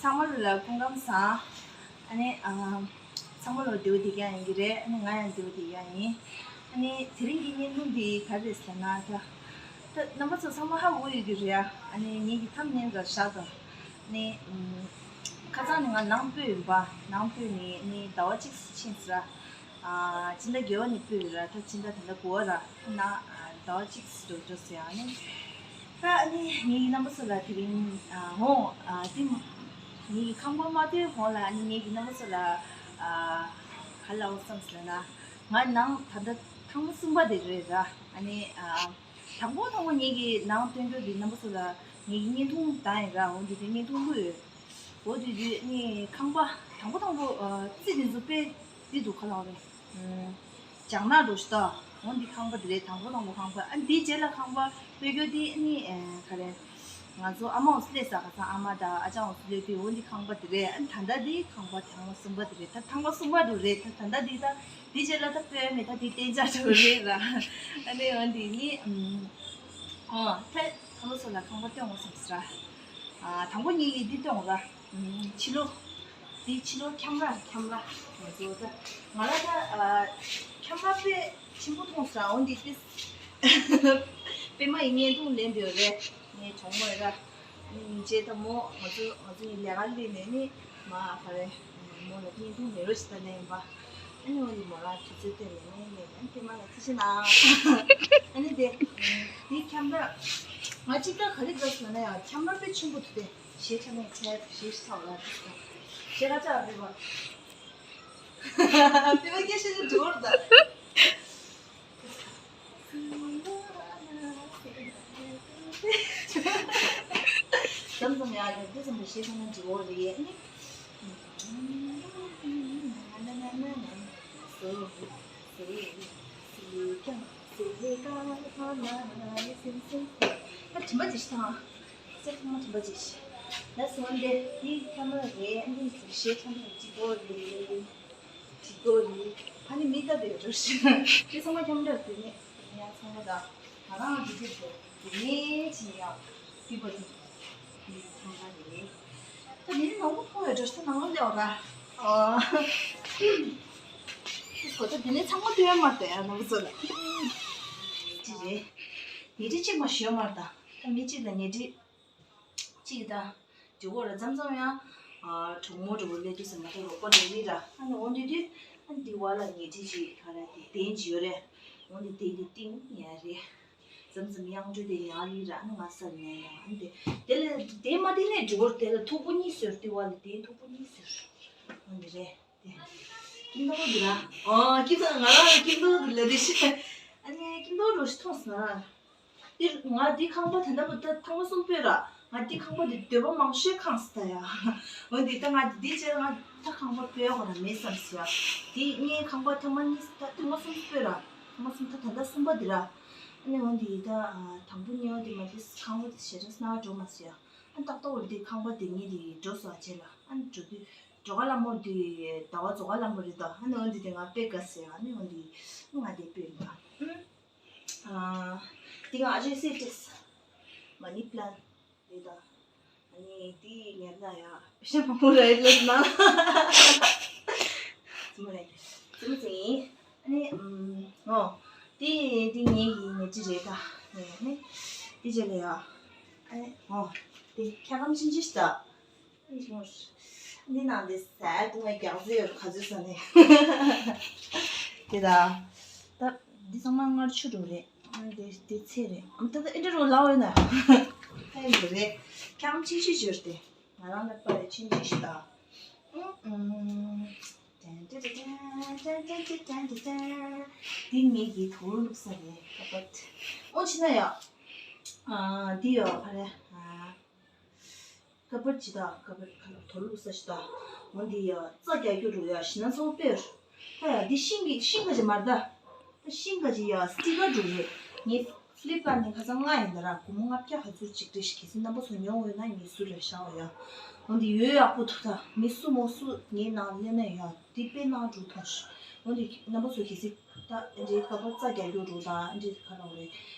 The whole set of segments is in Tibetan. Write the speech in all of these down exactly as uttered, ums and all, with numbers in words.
ཚང་མ་ལ་སྐུ་ཁམས་བཟང་། ཨ་ནི་ཨ། ཚང་མ་ལ་བདེ་པོ་བདེ་རྐྱང་ཡིན་གྱི་རེད། ཨ་ནི་ང་ཡང་བདེ་པོ་བདེ་རྐྱང་ཡིན། ཨ་ནི་དེ་རིང་གི་བརྙན་ཐུང་འདི་ག་རེ་རེད་ཟེར་ན། ད་ད་རྣམ་པ་ཚོ་ཚང་མ་ཧ་གོ་ཡོད་ཀྱི་རེད་ཨ། ཨ་ནི་ངེད་ཀྱི་ཐམ་ནེལ་ལ་བཞག་དང་། ཨ་ནི་ཨམ། ཁ་སང་ནས་ང་ནང་སྤོས་ཡིན་པ། ནང་སྤོས་ནས་ཨ་ནི་ཟླ་བ་གཅིག་ཕྱིན་ཟེར། ཨ། སྤྱི་ཟླ་བརྒྱད་པ་ནས་སྤོས་ཡོད་ར། ད་སྤྱི་ཟླ་ད་ལྟ་དགུ་པ་ར། ད་ནང་ཟླ་བ་གཅིག་ཙམ་འགྲོ་འགྲོ་ཟེར་ཡ་ནི། ད་ཨ་ནི་ངེད་ཀྱི་རྣམ་པ་ཚོ་ལ་དེ་རིང་ཨ་འོང་ཨ་དེ་ངེད་ཀྱི་ཁང་པ་མ་ཐོན་གོང་ལ་ཨ་ནི་ངེད་ཀྱི་རྣམ་པ་ཚོ་ལ་ཨ་ག་ལབ་བསམ་ཟེར་ན། ང་ནང་ད་ལྟ་ཐེངས་མ་གསུམ་པ་དེ་རེད་ར། ཨ་ནི་ཨ་དང་པོ་དང་པོ་ངེད་ཀྱི་ནང་སྟོན་རྒྱུ་དེ་རྣམ་པ་ཚོ་ལ་ངེད་ཀྱི་བརྙན་ཐུང་བཏང་ཡིན་ར། འོ་འདི་དེ་བརྙན་ཐུང་བླུགས་ཡོད། འོ་དེ་དུས་ནི་ཁང་པ་དང་པོ་དང་པོ་ཨ་རྩིག་དེ་ཚོ་དཔེ་འདི་འདུག་ག་ལབ་རེད། ཨམ། ལྗང་ནག་འདྲ་ཞིག་འདུག་འོ་འདི་ཁང་པ་དེ་རེད། དང་པོ་དང་པོ་ཁང་པ། ཨ་འདིའི་རྗེས་ལ་ཁང་པ་སྤོ་རྒྱུ་དེ་ནི་ཨ་ག་རེ། ང་ཚོ་ཨ་མ་འོ་སུ་སླེབས་ས། ཁ་སང་ཨ་མ་དང་ཨ་ཅག་འོ་སུ་སླེབས་དུས་འོ་འདི་ཁང་པ་དེ་རེད། ཨ་ད་ལྟ་འདི་ཁང་པ་ཐེངས་མ་གསུམ་པ་དེ་རེད། ད་ཐེངས་མ་གསུམ་པ་དེ་རེད། ད་ད་ལྟ་འདི་ད་འདིའི་རྗེས་ལ་ད་སྤོ་ཡ་མེད། ད་འདི་གཏན་འཇགས་འདྲ་རེད་ར། ཨ་ནི་འོ་འདི་ནི་ཨམ། ཨ་ད་ཁ་ལོ་ཚོ་ལ་ཁང་པ་སྟོན་དགོས་བསམ་ཟེར་ར། ཨ་དང་པོ་ངེད་ཀྱིས་འདི་སྟོན་དགོས་ར། ཨམ། ཕྱི་ལོགས། འདི་ཕྱི་ལོགས་ཁྱམས་ར། ཁྱམས་ར། ང་ཚོ་ད་ང་ལ་ད་ཨ་ཁྱམས་ར་དཔེ་ཆེན་པོ་མཐོང་སོང་། འོ་འདི་ཏིས་པད་མ་ཡི་བརྙན་ཐུང་ལེན་འདོད་རེད། ངའི་གྲོགས་མོ་ཡི་ར། ཨམ། རྗེས་ད་མོ་ང་ཚོ་ང་ཚོ་ནི་ལས་ཀ་ལས་ནས་ནི་མ་ཨ་ཕ་རེད། མོ་ལ་བརྙན་ཐུང་ལེན་རོགས་ཞེས་ད་ལན་པ། ཨ་ནི་འོ་ནི་མོ་རང་དུས་ཚོད་བཏོན་ནས་ནི་ལེན་ནས་པད་མ་ལ་ཐུགས་རྗེ་གནང་། ཨ་ནི་དེ་དེ་ཁྱམས་ར། ང་གཅིག་ད་ག་རེ་དགའ་སོང་ན་ཡང་ཁྱམས་ར་དཔེ་ཆེན་པོ་འདུག་སྟེ། གཞས་ཆ་ནས་ཆ་གཞས་ཤིག་ཐོག་ལ་འདུག་སྟེ། གཞས་ར་ཅག་རེད་པ། པད་མ་སྐད་ཆ་ནི་འགྲོ་བར་གདའ། ཙམ་ཙམ་ཡག་ཡོད་དུས་ཙམ་པའི་གཞས་ཚང་མ་འགྲིག་འོ་རེད། ད་དྲན་པ་ཅིག་ཞིག་དང་། གསེར་ཐང་མ་དྲན་པ་ཅིག་ཞིག་ལ་སོང་སྟེ་དེའི་ཁྱམས་ར་རེད། ཨ་ནི་གཞས་ཚང་མ་འགྲིག་འོ་རེད། འགྲིག་འོ་རེད། ཨ་ནི་མི་ལྟ་བའི་རོ་ཞིག་དེ་ཚང་མ་ཁྱམས་ར་དེ་ནས་ཡང་ཚང་མ་དང་། ང་རང་གི་ཆེད་དུ་དེ་ནས་ཕྱིན་ཡང་སྐྱིད་པོ་དེ་དེ་ཚང་མ་རེད། ད་དེ་ནས་ནང་པོ་མཐོང་བའི་འགྲོ་ས་ནང་ལོགས་ལེགས་ར། ཨོ། དེ་ཚོ་ད་དེ་ནས་ཚང་མ་སྟོན་ཡ་མ་སྟོན་ཡ་ནང་པོ་ཚོ་ལ། ཅི་རེད། ཉལ་ཁྲི་གཅིག་མ་ཞོ་མར་ད། ད་མི་གཅིག་ལ་ཉལ་ཁྲི་གཅིག་ད། འགྲིག་གོ་ར། མཚམས་མཚམས་ཡང་གྲོགས་མོ་འགྲོ་གི་སླེབས་དུས་ཙམ་ལ་ད་རོགས་པ་ལས་མི་ར། ཨ་ནི་འོང་དུས་དུས་ཨ་ནི་འདི་བ་ལ་ཉལ་ཁྲི་ཅིག་ག་ར་དེ་གདན་ཅིག་ཡོད་རེད། འོང་དུས་དེ་འདི་ཏིང་ཡ་རེད། མཚམས་མཚམས་གཡང་འགྲོས་དེ་ཡང་ལི་ར། ཨ་ནི་ང་ས་ནས་ཡང་ཨ་ནི་དེ་དེ་ལས་དེ་མ་དེ་ནས་འགྲོ་གོ་ར། དེ་ལ་ཐུག་པོ་གཉིས་ཟེར། དེ་བ་ལ་དེ་ཐུག་པོ་གཉིས་ཟེར། འོང་དེ་རེད། ཀིམ་ཏོག་འདི་ར། ཨོ་ཀིམ་ཏོག་ང་རང་ཀིམ་ཏོག་འདི་ལ་དེ་ཤི། ཨ་ནི་ཀིམ་ཏོག་འགྲོ་ཤི་མཐོང་སོང་ན། འདིར་ང་འདི་ཁང་པ་དེ་འདྲ་པོ་ད་ཐེངས་མ་གསུམ་སྤོས་ར། ང་འདི་ཁང་པ་འདི་འདོད་པ་མང་ཤོས་ཁེངས་སོང་ད་ཡ། འོ་འདི་ད་ང་འདི་རྗེས་ང་ད་ཁང་པ་སྤོ་ཡ་གོ་ན་མེད་བསམ་སོང་ཡ། འདི་ངའི་ཁང་པ་ཐེངས་མ་གཉིས་ད་ཐེངས་མ་གསུམ་སྤོས་ར། ཐེངས་མ་གསུམ་ད་ད་ལྟ་གསུམ་པ་འདི་ར། ཨ་ནི་འོ་འདི་ད་དང་པོ་གཉིས་པ་འདི་མ་འདི་ཁང་པ་འདི་ཞེ་དྲག་སྣང་བ་འགྲོ་མ་སོང་ཡ། ཨ་ཏག་ཏག་འོ་འདི་ཁང་པ་འདི་ངའི་འདི་འགྲོ་སོང་ཨ་ཅེ་ལ། ཨ་ནི་འགྲོ་དུས་འགྲོ་ཁ་ལ་མོ་འདི་ཟླ་བ་རྫོགས་ཁ་ལ་མོ་རེད་ད། ཨ་ནི་འོ་འདི་འདི་ང་དཔེ་དགའ་སོང་ཡ། ཨ་ནི་འོ་འདི་ང་འདི་སྤོས་ཡིན་པ། ཨ། འདི་ང་ཨ་ཅེ་སི་ཏིས་མ་ནི་པི་ལན་རེད་ད། ཨ་ནི་འདི་ཉར་ན་ཡ་པེ་ཤ་མང་པོ་རེད་ལབ་ན། ཙི་མོ་རེད། ཙི་མོ་ཙི་ཡིན། ཨ་ནི་ཨམ། ཨོ། འདི་འདི་ངའི་ཡིན་ངའི་ཅི་རེད་ད། ཨ་ནི་འདི་རྗེས་ལ་ཡ། ཨ་ནི་ཨོ། འདི་ཁྱ་གམ་ཆིན་ཅི་ཤི་ད། འདི་ནང་འདི་ཟས་བཏུང་བའི་རྒྱག་རྩེ་ཡོད་ག་ཚོད་ཟ་ནས། དེ་ད། ད་འདི་ཚང་མ་མངར་ཆུ་འགྲོ་རེད། ཨ་འདི་འདི་ཚེ་རེད། ཨ་ད་ད་ཨེ་འདྲ་རོ་ལའོ་ཡོད་ན། ཨེ་འདི་རེད། ཁྱམ་ཆིན་ཆི་འབྱོར་ཏེ། ང་རང་ལ་པར་ཆིན་ཆི་ཞིག་ད། ཨུམ་ཨུམ། ཏན་ཏན་ཏན་ཏན། འདི་ངེད་ཀྱི་དོ་ལུག་ས་རེད་ཀ་པད། ཨོ་ཕྱི་ན་ཡ། ཨ་འདི་ཡོད་ག་རེ། ཨ། ཀ་པར་ཇི་ལྟར་ཀ་པར་ཁ་ལག་དོ་ལུག་ས་ཞིག་ད། འོ་འདི་ཡ་རྩ་རྒྱག་རྒྱུ་རུ་ཡ་ཤི་ན་ཚོ་དཔེར། ད་ཡ་འདི་ཤིང་གི་ཤིང་ག་ཅི་མར་ད། ད་ཤིང་ག་ཅི་ཡ་སི་ཊི་ཀར་འགྲོ་རེད། ངས་ཕི་ལིབ་ཀར་ནས་ཁ་སང་ལྔ་ཡིན་ད་ར། སྒོར་མོ་ལྔ་བརྒྱ་ག་ཚོད་ཅིག་རེད་ཤི། གལ་སྲིད་རྣམ་པ་ཚོ་ཉོ་འོས་ན་ངས་ཟུར་ལ་བཞག་འོ་ཡ། འོ་འདི་ཡོད་ཡག་པོ་འདུག་ད་མི་སུ་མོ་སུ་ངའི་ནང་སླེབས་ན་ཡ་འདི་དཔེ་ནང་འགྲོ་ཐོང་ཤི། འོ་འདི་རྣམ་པ་ཚོ་གལ་སྲིད་ད་འདི་ཀ་པར་རྩ་རྒྱག་རྒྱུ་འགྲོ་ད་འདི་ཁ་རོག་རེད།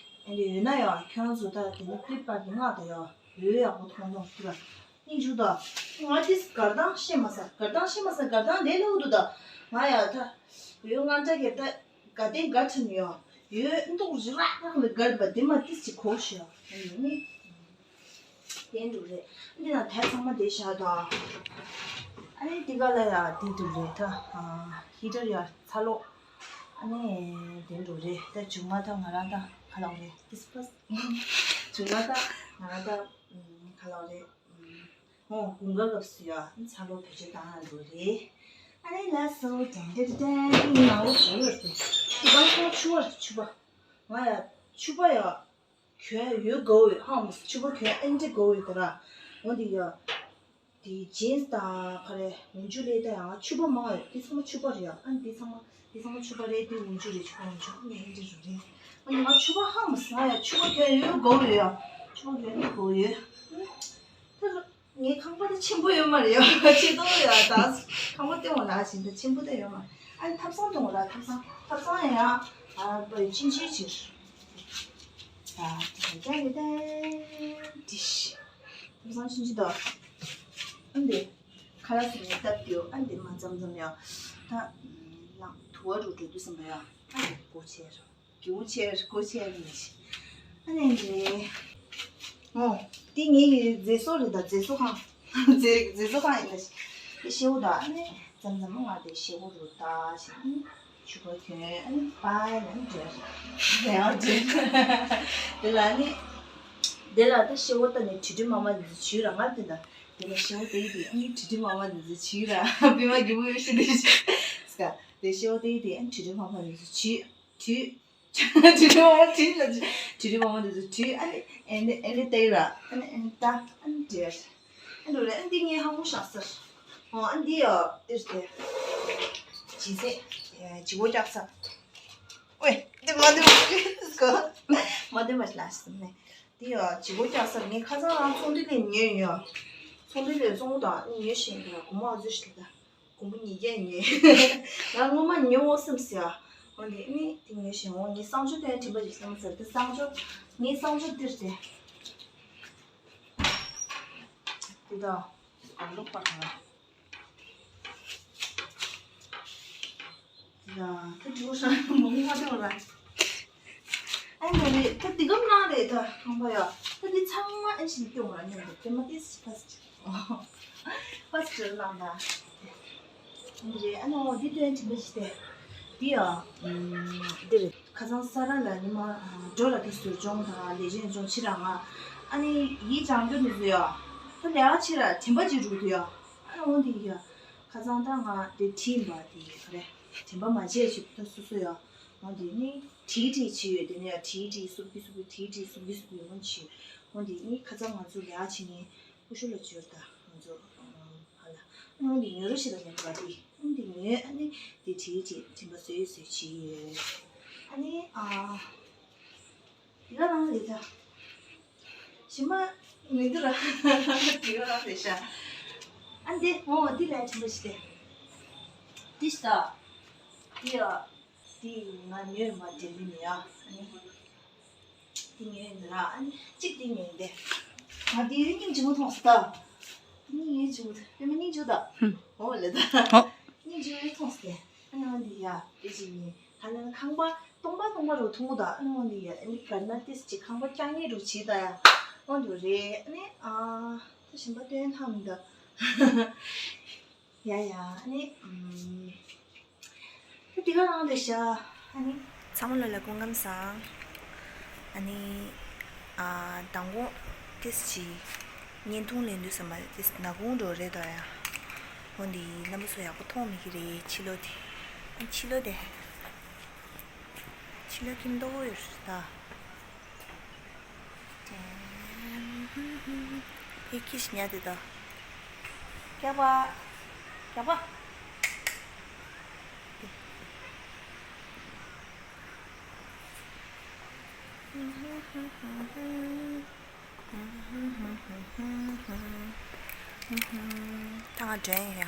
འདི་ཡོད་ན་ཡ་ཁྱོད་རང་ཚོ་ད་དེ་ནི་ཕི་ལིབ་ཀར་གི་ལྔ་ད་ཡ་ཡོད་ཡག་པོ་མཐོང་མཐོང་ཤི་ད། སྙིང་རྗེ་དང་། ང་དེས་དགར་སྟངས་ཤེས་མ་ས། དགར་སྟངས་ཤེས་མ་ས། དགར་སྟངས་ལས་སླ་པོ་འདུག་ད། ང་ཡ་ད་ཡོད་ང་འདྲ་གི་ད་དགའ་ལྡན་དགའ་ཁྲིམས་ཡོད་ཡོད་མདོག་རི་རག་རག་ལ་དགར་བ་དེ་མ་དེས་ཅིག་གོ་ཤེས་ཡོད་ནི། དེ་འདུག་རེད། འདི་ན་དེ་ཚང་མ་དེ་བཞག་དང་། ཨ་ནི་འདི་ག་ལ་ཡ་དེ་འདུག་རེད་ད། ཧི་ཊར་ཡ་ཚ་ལོ། ཨ་ནི་དེ་འདུག་རེད་ད། བྱུང་མ་ད་ང་རང་ད་ག་ལ་རེད་དེས་པ། བྱུང་མ་ད་ང་རང་ད་ག་ལ་རེད། ཨོ་དགུན་ཁ་སྐབས་སུ་ཡ་ཚ་ལོ་བེད་སྤྱོད་བཏང་ན་འགྲོ་རེད། ཨ་ནི་ལགས་སོ། ཏན་ཏན་ཏན་ཏན་ནང་ལོགས་སུ་ཡོད་དེ། དེ་གང་སོང་ཕྱུ་པ་རེད་ཕྱུ་པ། ང་ཡ་ཕྱུ་པ་ཡ་གྱོན་ཡོད་དགའ་བོ་ཡོད་ཧང་མོ་ཕྱུ་པ་གྱོན་ཨེ་འདྲ་དགའ་བོ་ཡོད་ད་ར། འོ་འདི་ཡ་དེ་ཇིན་སི་དང་ག་རེ་འོན་ཆུ་ལས་ད་ཡང་ཕྱུ་པ་མང་ཡོད་དེ་ཚང་མ་ཕྱུ་པ་རེད་ཡ། ཨ་ནི་དེ་ཚང་མ་དེ་ཚང་མ་ཕྱུ་པ་རེད། དེ་འོན་ཆུ་རེད་ཕྱུ་པ་འོན་ཆུ་ཨ་ནི་ཨེ་འདྲ་རུ་རེད། ཨ་ནི་ང་ཕྱུ་པ་ཧང་མོ་ང་ཡ་ཕྱུ་པ་གྱོན་ཡོད་དགའ་བོ་ཡོད་ཡ། ཕྱུ་པ་གྱོན་ཡོད་དགའ་བོ་ཡོད། ད་རུ། ངའི་ཁང་པ་དེ་ཆེན་པོ་ཡོད་མ་རེད་ཡ། ཆེ་ཏོ་ཡ་ད། ཁང་པ་སྟོན་འོང་ལ་བྱིན་ད་ཆེན་པོ་དེ་ཡོད་མ་རེད། ཨ་ནི་ཐབ་ཚང་སྟོན་འོང་ལ་ཐབ་ཚང་ཐབ་ཚང་ཡ་ཡ། ཨ་པ་ཡི་ཆིན་ཆིན་ཕྱིར། ད་དེ་ཡ་ཡ་ད་དེ་ཤི། ཐབ་ཚང་ཆིན་ཆིན་ད། ཨ་འདི་ཁ་ལག་ཟ་ནས་སྟབས་བདེའོ། ཨ་འདི་མ་འཛམ་འཛམ་ཡ། ད་ལང་དུ་བ་རུ་འགྲོ་དུས་ཙམ་པ་ཡ། ཨ་འདི་སྒོ་ཕྱེ་རོ། སྒྱུ་ཆེར་སྒོ་ཆེར་ནས། ཨ་ནི་རེད། ཨོ། འདི་ངའི་མཛེས་བཟོ་རེད་ད། མཛེས་བཟོ་ཁང་། མཛེས་མཛེས་བཟོ་ཁང་ཡིན་ད། འདི་ཤེའུ་ད། ཨ་ནི་མཚམས་མཚམས་ང་དེ་ཤེའུ་རུ་ད་ཞིག་ཨ་ནི་ཕྱུ་པ་གྱོན། ཨ་ནི་པའི་ནང་འདྲེར་ལེའང་འདྲེར། དེ་ལ་ཨ་ནི་དེ་ལ་ད་ཤེའུ་ད་ནི་དྲི་དྲི་མ་མ་འདི་ཚོ་བྱུས་ར་ང་དེ་ད། དེ་ལ་ཤེའུ་དེ་ཡི་དེ་ཨ་ནི་དྲི་དྲི་མ་མ་འདི་ཚོ་བྱུས་ར་བི་མ་གི་མོ་ཡོད་ཤི་དེ་ཞིག་སྐ་དེ་ཤེའུ་དེ་ཡི་དེ་ཨ་ནི་དྲི་དྲི་མ་མ་འདི་ཚོ་བྱུས། དུས། དུས་རིང་མོ་དུས་ལ་དུས་རིང་མོ་དུས་དུས་ཨ་ནི་ཨེ་ནི་ཨེ་ནི་ཏེ་ར་ཨ་ནི་ཨེ་ནི་ཏ་ཨ་ནི་ཏེ་ར་ཨ་ནི་རེ་ཨ་ནི་ཏི་ངའི་ཧ་མོ་ཤ་སར། ཨོ་ཨ་ནི་ཏི་ཡ་ཏིར་ཏེ་ཇི་སེ་ཇི་བོ་ཀྱག་ས། ཝེ་ཏི་མ་ཏི་མ་ཏི་སྐོ་མ་ཏི་མ་ལ་སི་ནེ་ཏི་ཡ་ཇི་བོ་ཀྱག་ས་ངའི་ཁ་སང་རང་ཚོང་འདུས་ལས་ཉོས་ཡོད། ཚོང་འདུས་ལས་བཙོང་དང་ཉོས་ཤིང་གི་གོ་མ་ཨ་ཛུ་ཤི་ལ་ད། གོང་བུ་ཉིས་བརྒྱ་ཡིན། ང་སྔོན་མ་ཉོ་འོ་སེམས་སི་ཨ། འོ་འདི་ནི་དེ་ཉོས་ཤིང་འོ་ངའི་གསང་སྤྱོད་དོན་དྲན་པ་ཞིག་སེམས་ཟེར་དེ་གསང་སྤྱོད་ངའི་གསང་སྤྱོད་འདིར་ཟེར། དེ་དང་ཨ་ལོག་པར་དང་། ཡ་ད་དྲི་བ་ཧྲ་མང་པོ་མ་དྲི་བ་ར། ཨ་ནི་རེད་ད་འདི་གམ་རང་རེད་ད་ཁང་པ་ཡ། ད་འདི་ཚང་མ་ཨེ་ཤིན་སྐྱོང་ར་ཉམས་འདུག་དེ་མ་དེ་སི་ཕ་སི་ཕ་སི་ཅིར་ལང་ད། འདི་རེད་ཨ་ནི་འོ་འདི་དོན་དྲན་པ་ཞིག་སྟེ། འདི་ཡ། འདི་རེད་ཁ་སང་ས་ར་ལ་ཉི་མ་འགྲོ་ལ་དེ་ཟུར་སྦྱོང་དང་ལས་བྱེད་སྦྱོང་ཕྱི་ར་ང་། ཨ་ནི་ཡིད་ཅང་རྒྱུ་འདི་ཚོ་ཡ། ད་ལས་ཨ་ཕྱི་ར་དྲན་པ་ཅིག་རུ་དུ་ཡ། ཨ་ནི་འོ་འདི་ཡ། ཁ་སང་ད་ང་དེ་བྲིས་པ་དེ་ག་རེ། དྲན་པ་མ་བརྗེད་ཅིག་ད་སོ་སོ་ཡ། འོ་དེ་ནི་བྲིས་བྲིས་བྱས་ཡོད་དེ་ནི་ཡ་བྲིས་བྲིས་སུབ་ཀི་སུབ་ཀི་བྲིས་བྲིས་སུབ་ཀི་སུབ་ཀི་ཡོང་བྱས། འོ་དེ་ནི་ཁ་སང་ང་ཚོ་ལས་བྱེད་ནི་ཀུ་ཤུ་ལ་འབྱོར་ད་ང་ཚོ་ཧ་ལ། འོ་དེ་ཉོ་རུ་ཞིག་ལ་ཉོ་ག་དེ་འོ་དེ་ཉོས་ཨ་ནི་དེ་བྲིས་བྲིས་དྲན་པ་བཟོས་བཟོས་བྱས་ཡོད། ཨ་ནི་ཨ། དེ་ག་རང་རེད་ད། ཞི་མ་མི་འདུག་ར། དེ་ག་རང་རེད་ཤག་ཨ་འདི་འོ་འདི་ལས་ཆེན་པོ་ཞིག་སྟེ། འདི་ཞིག་ད། འདི་ཡ། འདི་ང་ཉོས་མ་དྲན་མི་ནི་ཡ། ཨ་ནི། འདི་ཉོས་ནི་ར་ཨ་ནི་གཅིག་འདི་ཉོས་ཏེ། ང་འདི་ཡོད་སྙིང་རྗེ་མོ་མཐོང་སོང་ད། འདི་སྙིང་རྗེ་མོ་ད་དཔེ་མ་སྙིང་རྗེ་ད། ཧུམ། འོ་ལེ་ད། ཧོ། སྙིང་རྗེ་མོ་མཐོང་སོང་སྟེ། ཨ་ནི་འོ་འདི་ཡ་དེ་ཅིག་ཉོས། ད་ནི་ཁང་པ་སྟོང་པ་སྟོང་པ་རུ་མཐོང་གི་ད། ཨ་ནི་འོ་འདི་ཡ་ཨ་ནི་གར་ན་ཏིས་ཅིག་ཁང་པ་རྐྱང་ངེ་རུ་བྱེད་ད་ཡ། འོ་འདི་རེད། ཨ་ནི་ཨ་ད་ཞིམ་པ་སྟོན་ཐང་མི་ད། ཡ་ཡ་ཨ་ནི་ཨམ། ད་དེ་ག་རང་རེད་ཤག་ཨ་ནི། ཚང་མ་ལ་ལ་སྐུ་ཁམས་བཟང་། ཨ་ནི། ཨ་དང་པོ་ཏིས་ཅིག་བརྙན་ཐུང་ལེན་དུས་ཙམ་པ་ཏིས་ནག་ཁུང་འགྲོ་རེད་དོ་ཡ། འོ་འདི་རྣམ་པ་ཚོ་ཡག་པོ་མཐོང་མེད་ཀྱི་རེད་ཕྱི་ལོགས་དེ། ཨ་ཕྱི་ལོགས་དེ། ཕྱི་ལོགས་ཀྱི་མདོག་ཡོད་རེད་ད། ཨེ་ཁྱི་ཞིག་ཉལ་དེ་ད། སྐྱག་པ། སྐྱག་པ། ད་ང་འདྲེན་ཡ།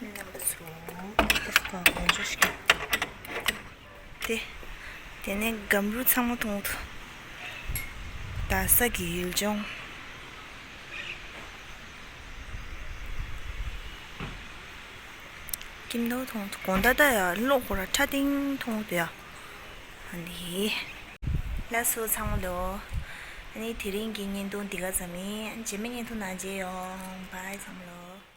རྣམ་པ་ཚོ། དེ་དེ་ནས་སྒམ་རུ་ཚང་མ་མཐོང་ཐུབ། རྡ་ས་གི་ཡུལ་ལྗོངས། ཁྱིམ་ཐོག་མཐོང་དགོང་དག་ད་ཡ་གློག་ཁོ་ར་ཁྲ་ཏིང་མཐོང་དུ་ཡ། ཨ་འདི། ལགས་སོ་ཚང་མ་ལོ། ཨ་ནི་དེ་རིང་གི་བརྙན་ཐུང་འདི་ག་ཙམ་ཡིན། རྗེས་མའི་བརྙན་ཐུང་ནང་མཇལ་ཡོང་། བྷའི་ཚང་མ་ལོ།